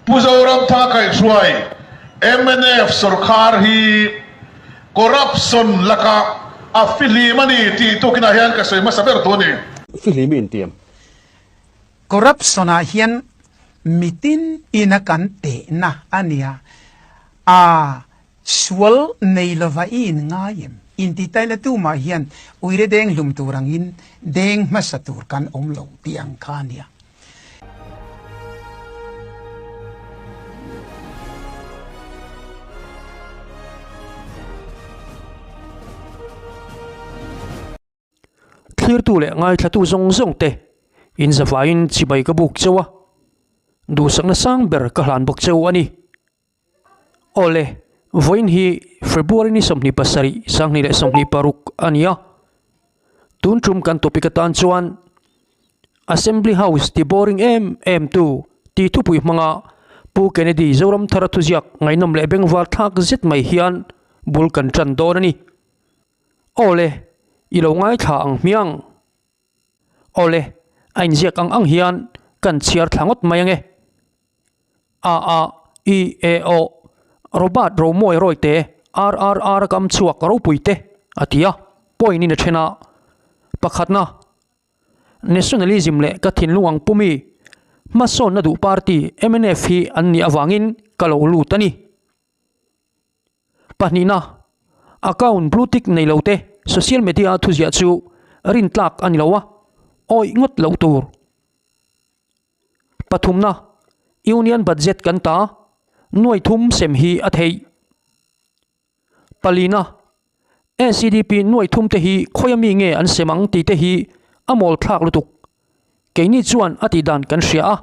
Pu Zoramthanga kaihhruai mnf sorkar hi corruption lakah a fihlim a ni tih tukinah hian ka sawi hmasa ber duh a ni. Fihlim i intiam. Corruption ah hian mitin ina kan tehna a nia. A sual nei lova i in ngai em? Inti taila tumah hian uire deng hlum tur angin deng hmasa tur kan awm lo tih ang kha a nia. Thlirtu leh ngaithlatu zawng zawng te in zavaiin chibai ka buk cheu a, duhsakna sang ber ka hlan bawk cheu a ni. Awle, vawiin hi February ni 27, 2026 a ni a, tun tum kan topic atan chuan Assembly House ti boring em em tu tih thupui hmanga Pu Kennedy Zoramthara thuziak ngaihnawm leh bengvar thlak zet mai hian bul kan tan dawn a ni. Awle, i lo ngaithla ang hmiang. Awle, a inziak ang ang hian kan chhiar thla ngawt mai ange. A A I E O Robert Romawi Rawite RRR kam chhuak ropui te a ti a, point in a then a. Pakhatna, Nationalism leh ka thinlung ang pumi hmasawnna duh party mnf hi an nih avangin ka lo lut a ni. Pahnihna, account blue tick nei lo te social media a thuziah chu rintlak a ni lo a, awih ngawt loh tur. Pathumna, Union budget kan ta, nuai thum sem hi a theih. Palina, SEDP nuai thum te hi khawi ami nge an sem ang tih te hi a mawl thlak lutuk. Keini chuan a tih dan kan hria a.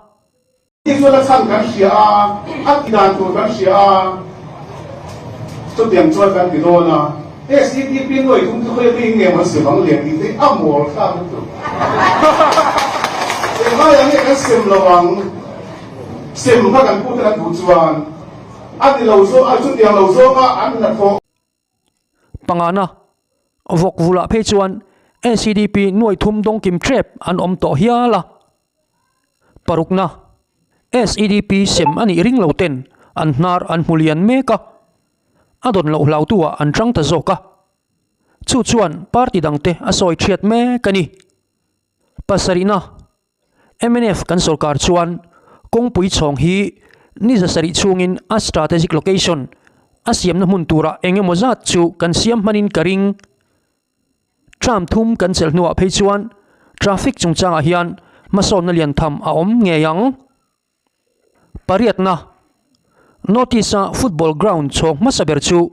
Tih chuan a chhan kan hria a, a tih dan tur kan hria a, chutiang chuan kan ti dawn a. SEDP nuai thum chu khawi ami nge an sem ang le tih te hi a mawl thlak lutuk. Englaiah nge kan sem lo ang? Sem kha kan pute kan duh chuan a ti lo zawk a, chutiang lo zawka an hnathawh. Pangana, vawk vulah phei chuan SEDP nuai thum dawngkim ṭep an awm tawh hial a. Parukna, SEDP sem a nih ring lo ten an hnar an hmu lian mek a, a dawn loh hlautu-ah an ṭang ta zawk a. Chu chuan party dangte a sawi ṭhiat mek a ni. Pasarihna, Mnf kan sorkar chuan kawngpui chhawng hi ni zasarih chhungin a strategic location a siamna hmun turah eng emaw zat chu kan siam hmanin ka ring. Tram thum kan chelh hnuah phei chuan traffic chungchangah hian hmasawnna lian tham a awm ngei ang. Pariatna, Notice-a football ground chhawng hmasa ber chu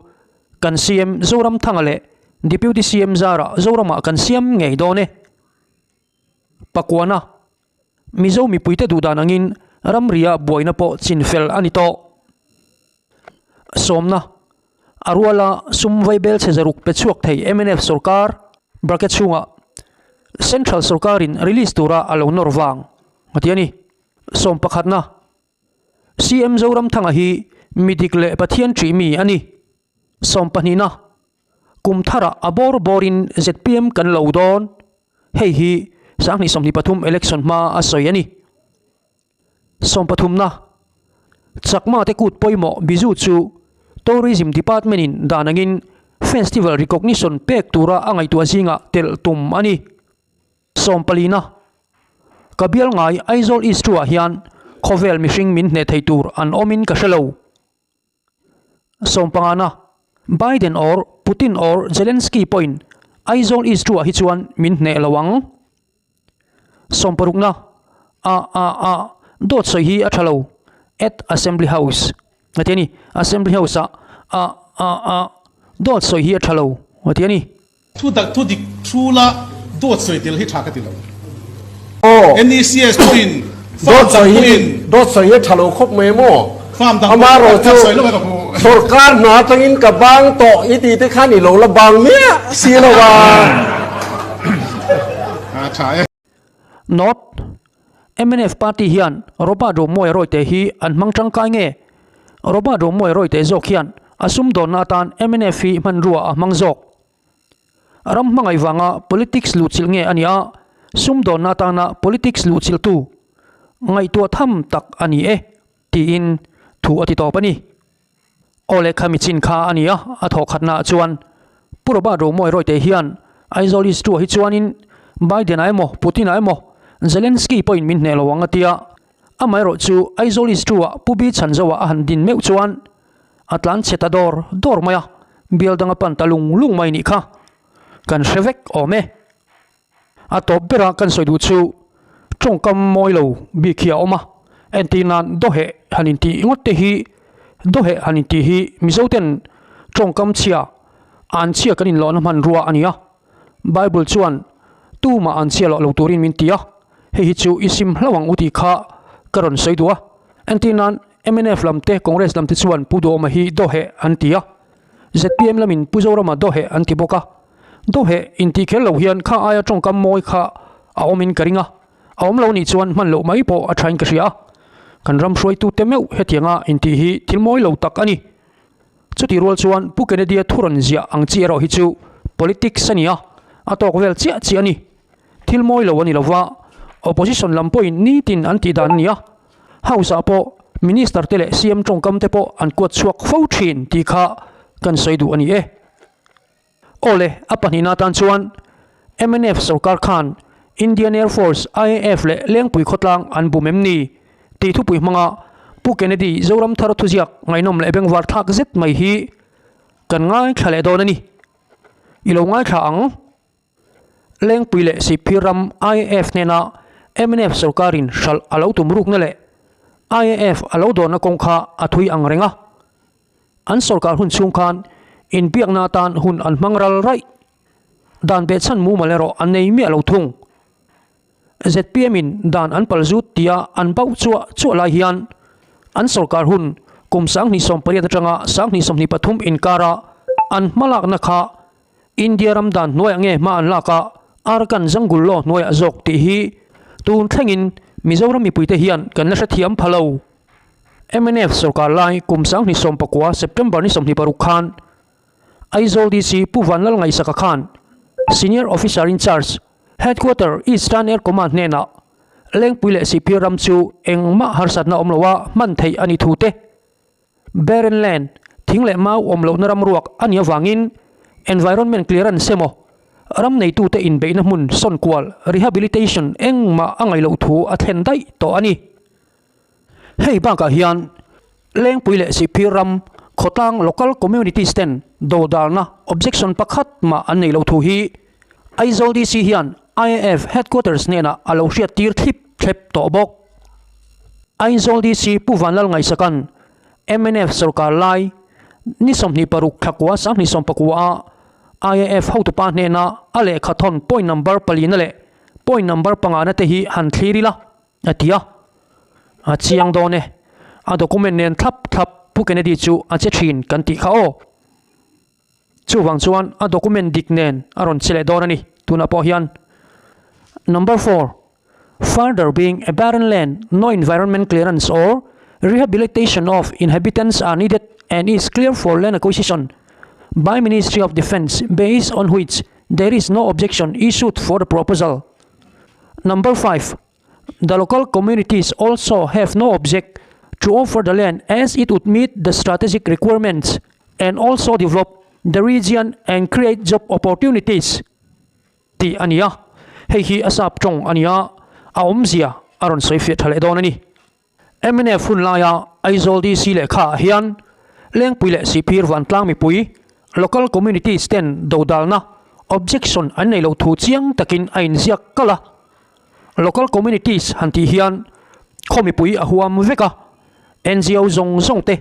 kan CM Zoramthanga leh Deputy CM Zara Zoramah kan siam ngei dawn e. Pakuana, Mizo mipuite duhdan angin ramria buaina pawh chinfel a ni tawh. Sawmna, A ruala sum vaibel chhe zaruk pe chhuak thei mnf sorkar bracket chhungah Central sorkarin release tura a lo nawr vang a ti a ni. Sawm pakhatna, CM Zoramthanga hi mi dik leh Pathian ṭih mi a ni. Sawm pahnihna, Kum tharah a bawr bawrin zpm kan lo dawn, hei hi 2023 election hma a sawi a ni. Sawmpathumna, Chakma te kut pawimawh Bizu chu Tourism Department in dan angin Festival Recognition pek tura a ngaihtuah zingah telh tum a ni. Sawmpalina, Ka bial ngai Aizawl East two ah hian khawvel mihring min hneh thei tur an awmin ka hre lo. Sawmpangana, Biden or Putin or Zelensky pawhin Aizawl East two ah hi chuan min hneh lo ang. Sawmparukna, A a a dawt sawi hi a tha lo at Assembly House a ti a ni. Assembly House ah a a a dawt sawi hi a tha lo a ti a ni. Thu dak thu dik thu la dawt sawi tel hi tha ka ti lo. NECS pawhin farm dang pawhin. Dawt sawi hi tha lo khawp mai maw? Farm dang pawhin ka sawi lo mai ka hmu. Sorkar hna atangin ka bang tawh i tih te khan i lo la bang miah si lo a. A tha e. Note, mnf party hian Robert Romawia Rawite hi an hmang tangkai nge? Robert Romawia Rawite zawk hian a sumdawnna atan mnf hi hmanrua a hmang zawk. Ram hmangaih vanga politics luhchilh nge a nih a, sumdawnna atana politics luhchilhtu ngaihtuah tham tak a ni e. Tiin thu a ti tawp a ni. Aw leh kha mi chin kha a ni a, a thawh khatnaah chuan Pu Robert Romawi Rawite hian Aizawl East Two-ah hi chuanin Biden-a emaw Putin-a emaw Zelensky pawhin min hneh lo ang a ti a, amaherawh chu Aizawl East Two-ah Pu Bi Chhanzoa a han din meuh chuan a tlan chhe ta dawr dawr mai a, bial dang a pan ta lung lung mai nih kha kan hre vek awm e. A tawp bera kan sawi duh chu tawngkam mawi lo bik hi a awm a, entir nan dawheh han intih ngawt te hi dawheh han intih hi Mizo ten tawngkam chhia an chhia kan inlawhna hmanrua a ni a, Bible chuan tumah an chhia lawh lo turin min ti a, hei hi chu i sim hlauh ang u tih kha ka rawn sawi duh a, entir nan mnf lam te Congress lam te chuan Pu Duhawma hi dawheh an ti a. Zpm lamin Pu Zorama dawheh an ti bawk a, dawheh intih kher lo hian kha aia tawngkam mawi kha a awmin ka ring a, a awm lo nih chuan hman loh mai pawh a thain ka hria a, kan ram hruaitute meuh hetianga intih hi thil mawi lo tak a ni. Chutih rual chuan Pu Kennedy-a thu rawn ziah ang chi erawh hi chu politics a ni a, a tawk vel chiah chiah a ni. Thil mawi lo a ni lova, opposition lam pawhin nitin an tih dan a ni a, House ah pawh Minister te leh CM tawngkam te pawh an kuat chhuak fo thin tih kha kan sawi duh a ni e. Awle, a pahnihna atan chuan mnf sorkar khan Indian Air Force, IAF, leh Lengpui khawtlang an bum em ni tih thupui hmanga Pu Kennedy Zoramthar thuziak ngaihnawm leh bengvar thlak zet mai hi kan ngaithla leh dawn a ni. I lo ngaithla ang. Lengpui leh Sihphir ram IAF hnena mnf sorkarin hralh a lo tum rukna leh IAF a lo dawnna kawng kha a thui ang reng a. An sorkar hun chhung khan inbiakna atan hun an hmang ral raih. Dan behchhan mumal erawh an nei miah lo thung. Zpm in dan an pal zut tia an bauh chuah chuah lai hian an sorkar hun kum 2018 atanga 2023 inkara an hmalakna kha India ram dan hnuaiah nge hma an lak a, Arakan Jungle Law hnuaiah zawk tih hi tun thlengin Mizoram mipuite hian kan la hrethiam pha lo. Mnf sorkar lai kum 2019 September ni 26 khan Aizawl DC Pu Vanlal Ngaihsaka khan Senior Officer in Charge, Headquarter Eastern Air Command hnenah Lengpui leh Sihphir ram chu engmah harsatna awm loa hman theih a ni thu te Barren land, thing leh mau awm lohna ram ruak a nih avangin environment clearance emaw, ram neitute inbeihna hmun sawn kual, rehabilitation, engmah a ngaih loh thu a thlen daih tawh a ni. Hei bakah hian Lengpui leh Sihphir ram khawtlang local communities ten dodalna, objection, pakhat mah an neih loh thu hi Aizawl DC hian IAF headquarters hnenah a lo hriattir thlip thlep tawh bawk. Aizawl DC Pu Vanlal Ngaihsaka'n mnf sorkar lai ni 26 thlakua 2019 a IAF hotupa hnena a lehkha thawn point number palina leh point number pangana te hi han thlir ila a ti a. A chiang dawn e. A document nen thlap thlap Pu Kennedy chu a che thin kan tih kha aw. Chuvang chuan a document dik nen a rawn che leh dawn a ni tunah pawh hian. Number four, Further being a barren land, no environment clearance or rehabilitation of inhabitants are needed and is clear for land acquisition by Ministry of Defence based on which there is no objection issued for the proposal. Number 5. The local communities also have no object to offer the land as it would meet the strategic requirements and also develop the region and create job opportunities. Tih a ni a, hei hi a sap tawng a ni a, a awmzia a rawn sawi fiah tha leh dawn a ni. Mnf hun laia Aizawl DC lehkhaah hian Lengpui leh Sihphir vantlang mipui, local communities, ten dodalna, objection, an nei lo thu chiang takin a inziak kalh a. Local communities han tih hian khaw mipui a huam vek a, ngo zawng zawng te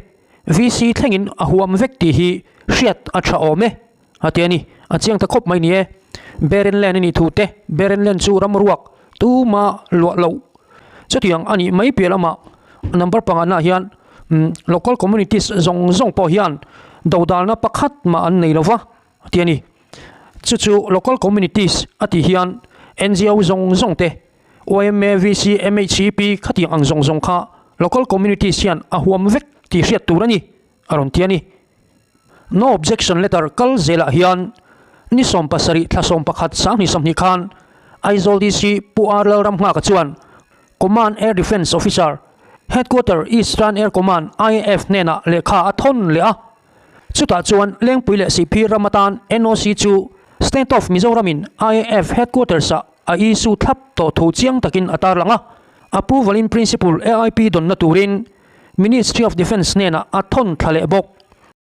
VC thlengin a huam vek tih hi hriat a tha awm e. A ti a ni. A chiang ta khawp mai ni e. Barren land a nih thu te, Barren land chu ram ruak tuma luah loh. Chutiang a nih mai piah lamah number pangana hian local communities zawng zawng pawh hian dodalna pakhat mah an nei lo va a ti a ni. Chu chu local communities a tih hian ngo zawng zawng te, yma, VC, MHEP khatiang ang zawng zawng kha local communities hian a huam vek tih hriat tur a ni a rawn ti a ni. No objection letter kal zelah hian ni 17 thla 11 2020 khan Aizawl DC Pu R Lalramnghaka chuan Command Air Defence Officer Headquarter Eastern Air Command, IAF, hnenah lehkha a thawn leh a. Chutah chuan Lengpui leh Sihphir ram atan NOC chu State of Mizoram in IAF Headquarters ah a issue thlap tawh thu chiang takin a tarlang a. Approval in Principle AIP dawnna turin Ministry of Defence hnenah a thawn thla leh bawk.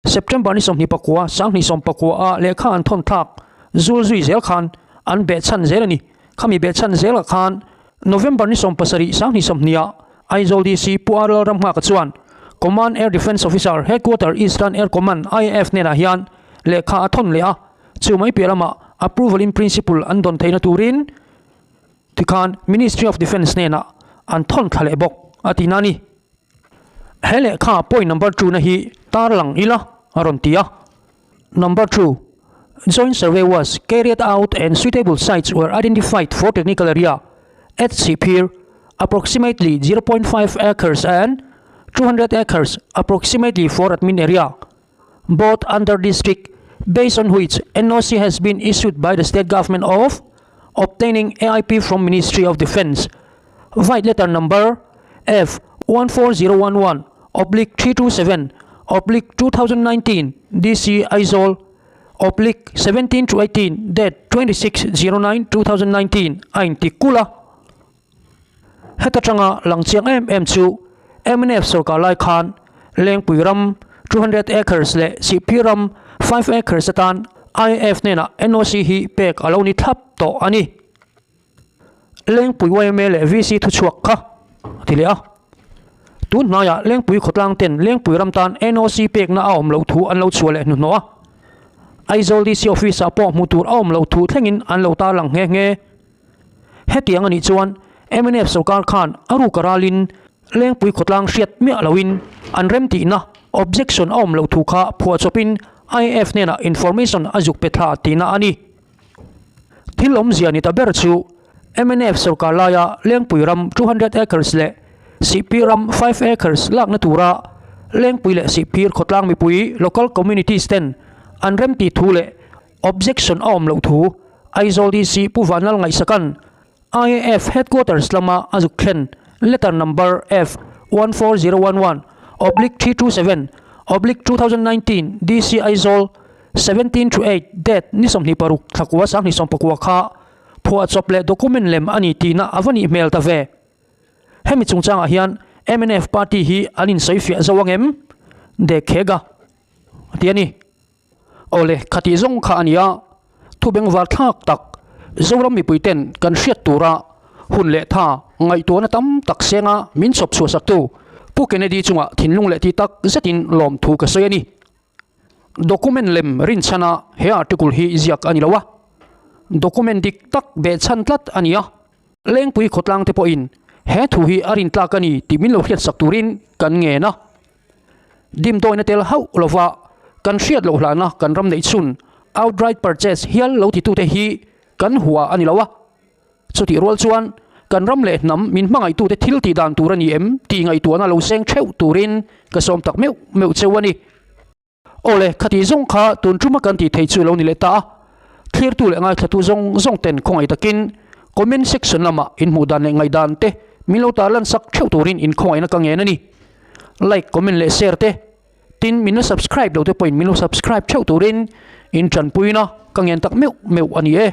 September ni 29, 2019 ah lehkha an thawn thlak zul zui zel khan an behchhan zel a ni. Khami behchhan zelah khan November ni 17, 2020 ah Aizawl DC Pu R Lalramnghaka chuan Command Air Defence Officer Headquarter Eastern Air Command IAF hnenah hian lehkha a thawn leh a, chu mai piah lamah Approval in Principle an dawn theihna turin tikhan Ministry of Defence hnenah an thawn thla leh bawk a ti na a ni. He lehkha point number 2 na hi tarlang ila a rawn ti a. Number 2, Joint survey was carried out and suitable sites were identified for technical area at Sihphir, approximately 0.5 acres and 200 acres approximately for admin area, both under district, based on which NOC has been issued by the state government of obtaining AIP from Ministry of Defence. Vide letter number F14011 oblique 327 oblique 2019 DC Aizawl oblique 17 to 18 date 26 09 2019 a inti kulh a. Heta tanga lang chiang em em chu mnf sorkar lai khan Lengpui ram 200 acres leh Sihphir ram 5 acres atan IAF hnenah NOC hi pek a lo ni thlap tawh a ni. Lengpui yma leh VC thuchhuak kha a ti leh a. Tun hnaiah Lengpui khawtlang ten Lengpui ram tan NOC pekna a awm loh thu an lo chhuah leh hnuhnawh a. Aizawl DC office ah pawh hmuh tur a awm loh thu thlengin an lo tarlang nghe nghe. Hetiang a nih chuan mnf sorkar khan a ruk a ralin Lengpui khawtlang hriat miah loin an remtihna objection a awm loh thu kha phuahchawpin IAF hnenah information a zuk pe thla tihna a ni. Thil awmzia ni ta ber chu mnf sorkar laia Lengpui ram 200 acres leh Sihphir ram 5 acres lakna tura Lengpui leh Sihphir khawtlang mipui local communities ten an remti thu leh objection a awm loh thu Aizawl DC Pu Vanlal Ngaihsakan IAF headquarters lama a zuk thlen letter number F14011 oblique 327 oblique 2019 DC Aizawl 17 to 8 date ni 26 thlakua 2019 kha phuahchawp leh document lem a ni tihna a va nih hmel ta ve. Hemi chungchangah hian mnf party hi an insawifiah zo angem? Dekhega a ti a ni. Awle, khatih zawng kha a ni a, thu bengvar thlak tak Zoram mipui ten kan hriat tura hun leh tha ngaihtuahna tam tak senga min chawp chhuahsaktu Pu Kennedy chungah thinlung leh ti tak zetin lawmthu ka sawi a ni. Document lem rinchhana he article hi ziak a ni lo a, document dik tak behchhan tlat a ni a. Lengpui khawtlang te pawhin he thu hi a rintlak a ni tih min lo hriatsak turin kan ngen a. Dimdawina tel hauh lova kan hriat loh hlana kan ram neih chhun outright purchase hial lo titute hi kan hua a ni lo a. Chutih rual chuan kan ram leh hnam min hmangaihtute thil tih dan tur a ni em tih ngaihtuahna lo seng theuh turin ka sawm tak meuh meuh cheu a ni. Awle, khatih zawng kha tun tuma kan tih thei chu lo ni leh ta a. Thlirtu leh ngaithlatu zawng zawng ten khawngaih takin comment section lamah inhmuh dan leh ngaihdan te min lo tarlan sak theuh turin inkhawngaihna ka ngen a ni. Like, comment leh share te, tin min la subscribe lo te pawhin min lo subscribe theuh turin in tanpuina ka ngen tak meuh meuh a ni e.